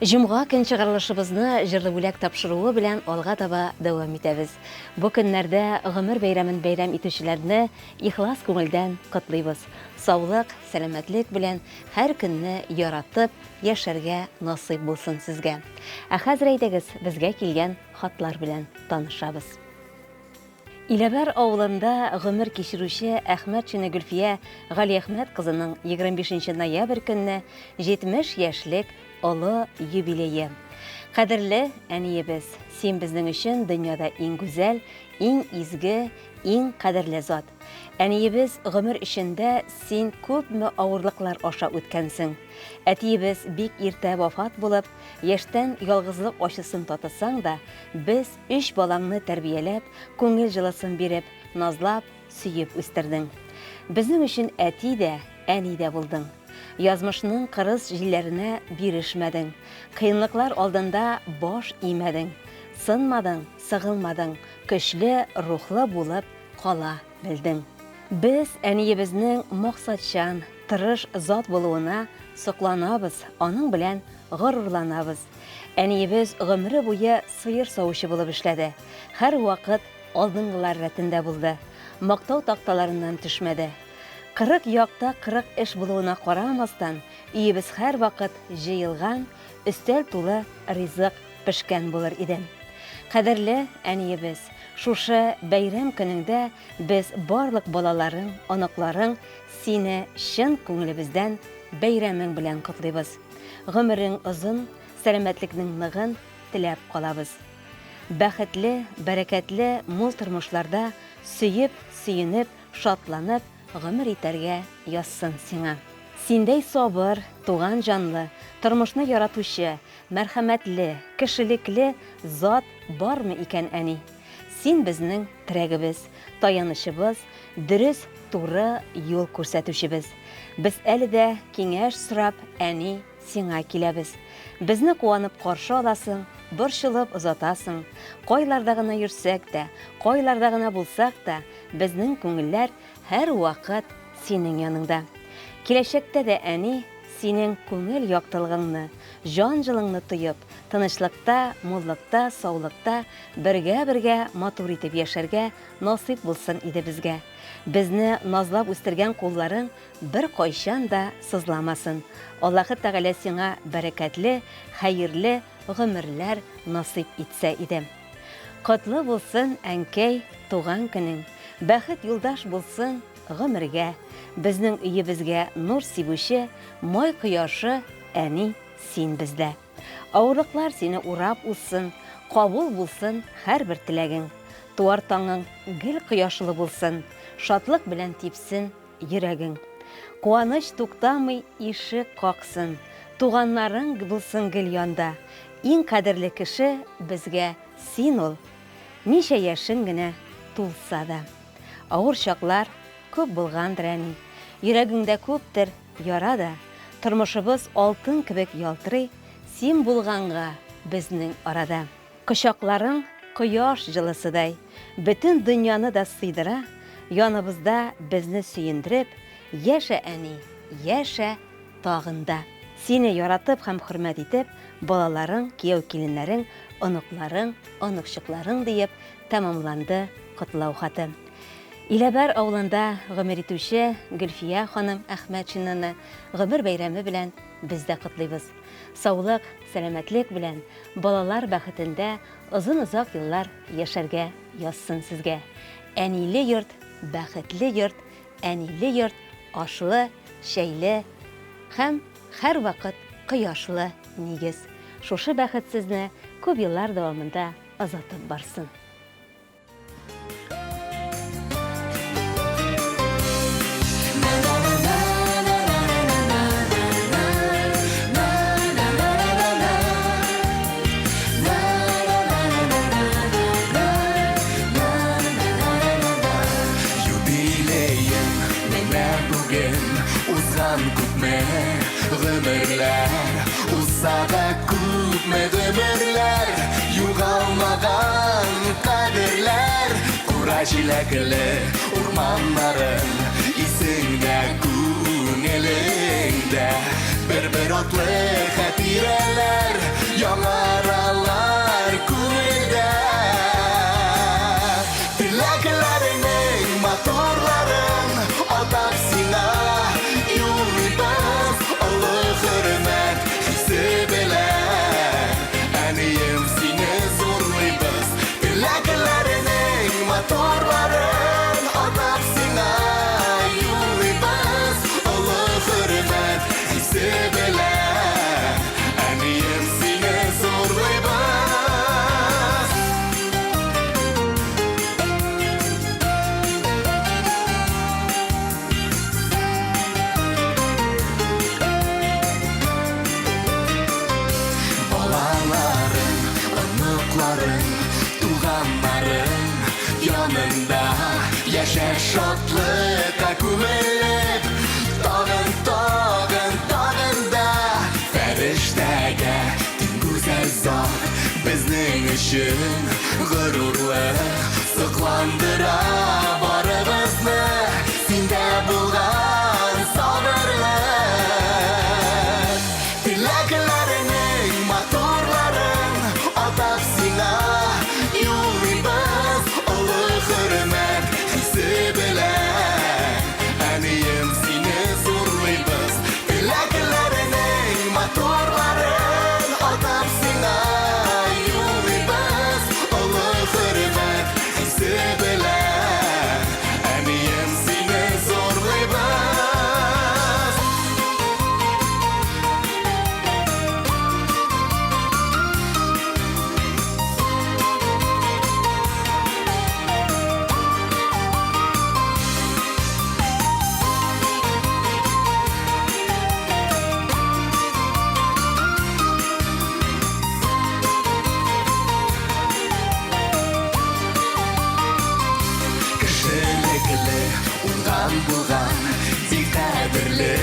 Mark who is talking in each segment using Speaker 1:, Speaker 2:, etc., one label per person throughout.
Speaker 1: Җомга көн чыгарылышыбызны җырлы бүләк тапшыруы белән алга таба дәвам итәбез. Бу көннәрдә гомер бәйрәмен бәйрәм итүчеләрне ихлас күңелдән котлыйбыз. Саулык, сәламәтлек белән һәр көнне яратып яшәргә насыйп булсын сезгә. Ә хәзер әйдәгез безгә килгән хатлар белән танышабыз. Иләбәр авылында гомер кичерүче Әхмәтшина Гөлфия Галиәхмәт кызының 25 нче ноябрь көнне 70 яшьлек олы юбилее. Кадерле әниебез, син безнең өчен дөньяда иң гүзәл, иң изге, иң кадерле зат. Әниебез, гомер эчендә син күпме авырлыклар аша үткәнсең. Әтиебез бик иртә вафат булып, яшьтән ялгызлык ачысын татысаң да, без өч балаңны тәрбияләп, күңел җылысын биреп, назлап, сөеп үстердең. Безнең өчен әти дә, әни дә булдың. Язмышның кырыс җилләренә бирешмәдең, кыенлыклар алдында баш имәдең, сынмадың, сыгылмадың, көчле рухлы булып кала белдең. Без әниебезнең максатчан, тырыш зат булуына сокланабыз, аның белән горурланабыз. Әниебез гомере буе сыер савучы булып эшләде. Һәрвакыт алдынгылар рәтендә булды. Мактау такталарыннан төшмәде. 40 якта 40 эш булуына карамастан, өебез һәрвакыт җыелган, өстәл тулы ризык пешкән булыр иде. Кадерле әниебез, шушы бәйрәм көнеңдә без барлык балаларың, оныкларың сине чын күңелебездән бәйрәмең белән котлыйбыз. Гомерең озын, сәламәтлекнең ныгын теләп калабыз. Бәхетле, бәрәкәтле мул тормышларда сөеп, сөенеп, шатланып гомер итәргә язсын сиңа. Синдәй сабыр, туган җанлы, тормышны яратучы, мәрхәмәтле, кешелекле зат бармы икән, әни? Син безнең терәгебез, таянычыбыз, дөрес, туры юл күрсәтүчебез. Без әле дә киңәш сорап, әни, сиңа киләбез. Безне куанып каршы аласың, борчылып озатасың. Кайларда гына йөрсәк тә, кайларда гына булсак та, безнең күңелләр һәрвакыт синең яныңда. Киләчәктә дә, әни, синең күңел яктылыгыңны, җан җылыңны тоеп, тынычлыкта, муллыкта, саулыкта бергә-бергә матур итеп яшәргә насыйп булсын иде безгә. Безне назлап үстергән кулларың беркайчан да сызламасын. Аллаһы Тәгалә сиңа бәрәкәтле, хәерле гомерләр насыйп итсә иде. Котлы булсын, әнкәй, туган көнең. Бәхет юлдаш булсын гомергә. Безнең өебезгә нур сибүче май кояшы, әни, син бездә. Авырлыклар сине урап узсын, кабул булсын һәрбер теләгең. Туар таңың гел кояшлы булсын, шатлык белән типсен йөрәгең. Куаныч туктамый ишек каксын, туганнарың булсын гел янда. Иң кадерле кеше безгә син ул, ничә яшең генә тулса да. Авыр чаклар күп булгандыр, әни. Йөрәгеңдә күптер яра да. Тормышыбыз алтын кебек ялтырый, син булганга безнең арада. Кочакларың кояш җылысыдай, бөтен дөньяны да сыйдыра, яныбызда безне сөендереп, яшә, әни, яшә тагын да. Сине яратып һәм хөрмәт итеп, балаларың, кияү-киленнәрең, оныкларың, оныкчыкларың, диеп тәмамланды котлау хаты. Иләбәр авылында гомер итүче Гөлфия ханым Әхмәтшинаны гомер бәйрәме белән без дә котлыйбыз. Саулык, сәламәтлек белән, балалар бәхетендә озын-озак еллар яшәргә язсын сезгә. Әниле йорт, бәхетле йорт, әниле йорт, ашлы, чәйле һәм һәрвакыт кояшлы нигез. Шушы бәхет сезне күп еллар дәвамында озатып барсын.
Speaker 2: Юбилеем менә бүген узган күпме гомерләр узса да күпме гомерләр югалмаган кадерләр кура җиләкле урманнарың исеңдә күңелеңдә бер-бер атлы хатирәләр. Янында яшәр шатлыкка күмелеп, тагын, тагын, тагын да фәрештәгә тиң гүзәл зат, безнең өчен горурлык, сокландыра барыбызны синдә булган сабырлык. Теләкләренең матурларын атап сиңа юллыйбыз олы хөрмәт хисе белән. Әнием, сине зурлыйбыз. Теләкләренең матурларын атап сиңа юллыйбыз олы хөрмәт хисе белән. Әнием, сине зурлыйбыз. Кешелекле, уңган булган, бик кадерле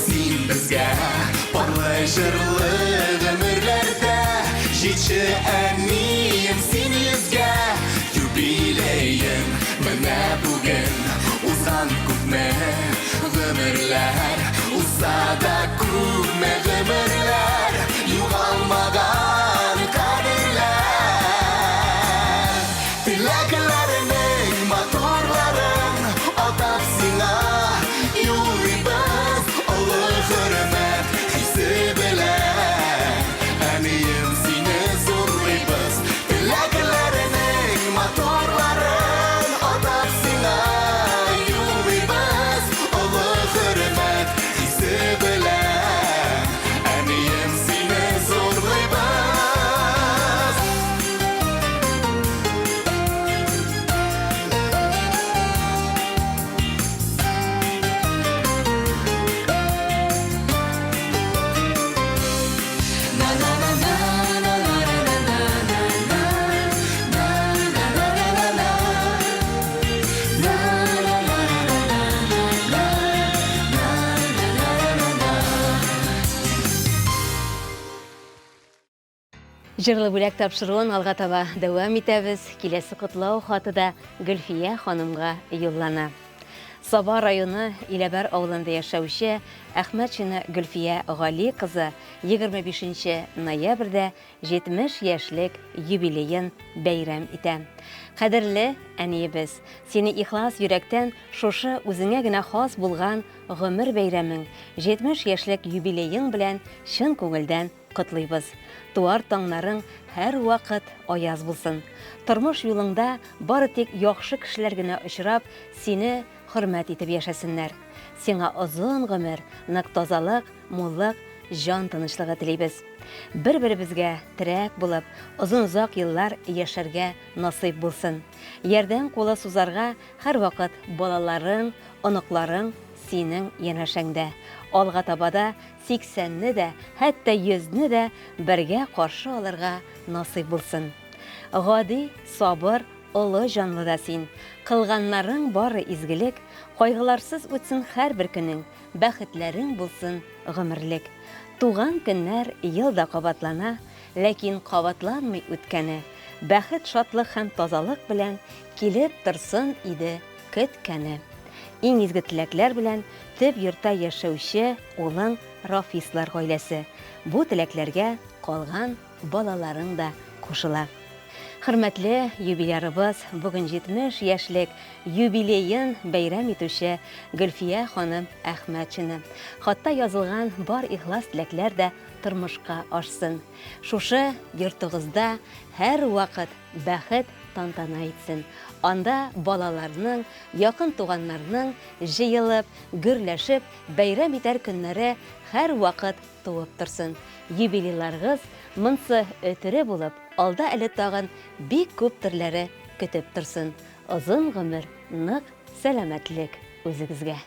Speaker 2: син безгә. Парлы җырлы гомерләрдә җитче, әнием, син йөзгә. Юбилеең менә бүген, узган күпме гомерләр, узса да күпме гомерләр, югалмаган кадерләр. Теләкләренең матурларын атап сиңа юллыйбыз олы хөрмәт хисе белән. Әнием, сине зурлыйбыз. Теләкләренең матурларын атап сиңа юллыйбыз олы хөрмәт хисе белән. Әнием, сине зурлыйбыз.
Speaker 1: Җырлы бүләк тапшыруын алга таба дәвам итәбез. Киләсе котлау хаты да Гөлфия ханымга юллана. Саба районы Иләбәр авылында яшәүче Әхмәтшина Гөлфия Гали кызы 25 ноябрьдә 70 яшьлек юбилеен бәйрәм итә. Кадерле әниебез, сине ихлас йөрәктән шушы үзеңә генә хас булган гомер бәйрәмең, 70 яшьлек юбилеең белән чын күңелдән котлыйбыз. Туар таңнарың һәрвакыт аяз булсын. Тормыш юлыңда бары тик яхшы кешеләр генә очрап, сине хөрмәт итеп яшәсеннәр. Сиңа озын гомер, нык тазалык, муллык, җан тынычлыгы телибез. Бер-беребезгә терәк булып, озын-озак еллар яшәргә насыйп булсын. Ярдәм кулы сузарга һәрвакыт балаларың, оныкларың синең янәшәңдә. Алга таба да сиксәнне дә, хәтта йөзне дә бергә каршы алырга насыйп булсын. Гади, сабыр, олы җанлы да син. Кылганнарың бары изгелек, кайгыларсыз үтсен һәрбер көнең, бәхетләрең булсын гомерлек. Туган көннәр ел да кабатлана, ләкин кабатланмый үткәне. Бәхет, шатлык һәм тазалык белән килеп торсын иде көткәне. Иң изге теләкләр белән төп йортта яшәүче улың Рафислар гаиләсе. Бу теләкләргә калган балаларың да кушыла. Хөрмәтле юбилярыбыз, бүген 70 яшьлек юбилеен бәйрәм итүче Гөлфия ханым Әхмәтшина. Хатта язылган бар ихлас теләкләр дә тормышка ашсын. Шушы йортыгызда һәрвакыт бәхет тантана итсен. Анда балаларның, якын туганнарның җыелып, гөрләшеп бәйрәм итәр көннәре һәрвакыт туып торсын. Юбилейларыгыз монсы өтере булып, алда әле тагын бик күп төрләре көтеп торсын. Озын гомер, нык сәламәтлек үзегезгә.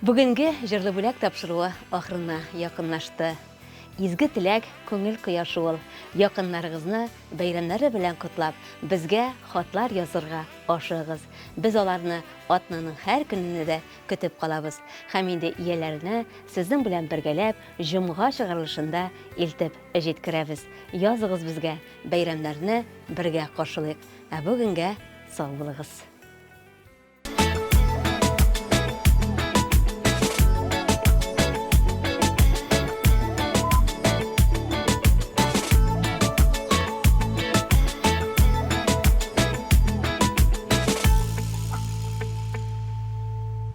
Speaker 1: Бүгенге Җырлы бүләк тапшыруы ахырына якынлашты. Изге теләк, күңел кояшы ул. Якыннарыгызны бәйрәмнәре белән котлап, безгә хатлар язырга ашыгыгыз. Без аларны атнаның һәр көненә дә көтеп калабыз. Һәм инде ияләренә сезнең белән бергәләп җомга чыгарылышында илтеп җиткерәбез. Языгыз безгә, бәйрәмнәрне бергә каршылыйк. Ә бүгенгә сау булыгыз.